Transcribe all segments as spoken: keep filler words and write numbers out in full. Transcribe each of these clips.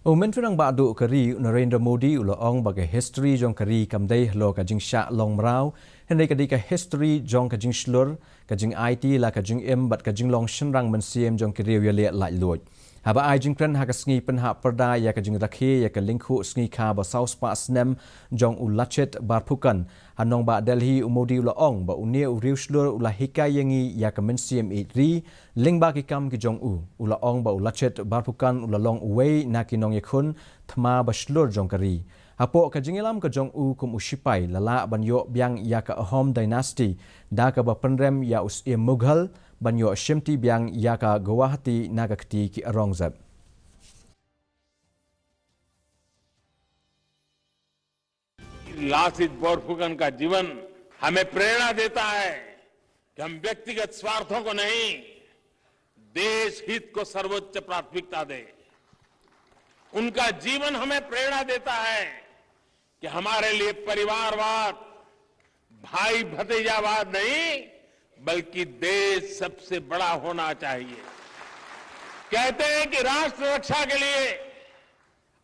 U Myntri Rangbah Duh ka ri, u Narendra Modi, u la ong ba ka history jong ka ri kam dei halor ka jingshah long mraw, hynrei ka dei ka history jong ka jingshlur, ka jingaiti la ka jingim bad ka jinglong shynrang mynsiem jong ki riew ïaleh laitluid. Haba ai jingkren ha ka sngi pynhap pyrda ïa ka jingrakhe ïa ka lyngkhuh sngi kha ba saw spah snem jong u Lachit Borphukan ha nongbah Delhi, u Modi u la ong ba une u riewshlur u la hikai ïa ngi ïa ka mynsiem ïeit ri, lyngba ki kam ki jong u. U la ong ba u Lachit Borphukan u la long uwei na ki nongïakhun thma ba shlur jong ka ri. Hapoh ka jingïalam ka jong u kum u shipai, la lah ban ïoh biang ïa ka Ahom dynasty, da kaba pynrem ïa u Syiem Mughal ban ïoh shimti biang ïa ka Guwahati na ka kti ki Aurangzeb. लासित बोरफुकन का जीवन हमें प्रेरणा देता है कि हम व्यक्तिगत स्वार्थों को नहीं, देश हित को सर्वोच्च प्राथमिकता दें। उनका जीवन हमें प्रेरणा देता है कि हमारे लिए परिवारवाद, भाई भतीजावाद नहीं, बल्कि देश सबसे बड़ा होना चाहिए। कहते हैं कि राष्ट्र रक्षा के लिए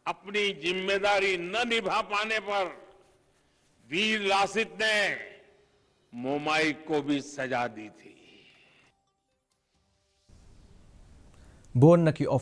अपनी जिम्मेदारी न निभा पाने पर वीर लासित ने मोमाई को भी सजा दी थी। Bun na ki office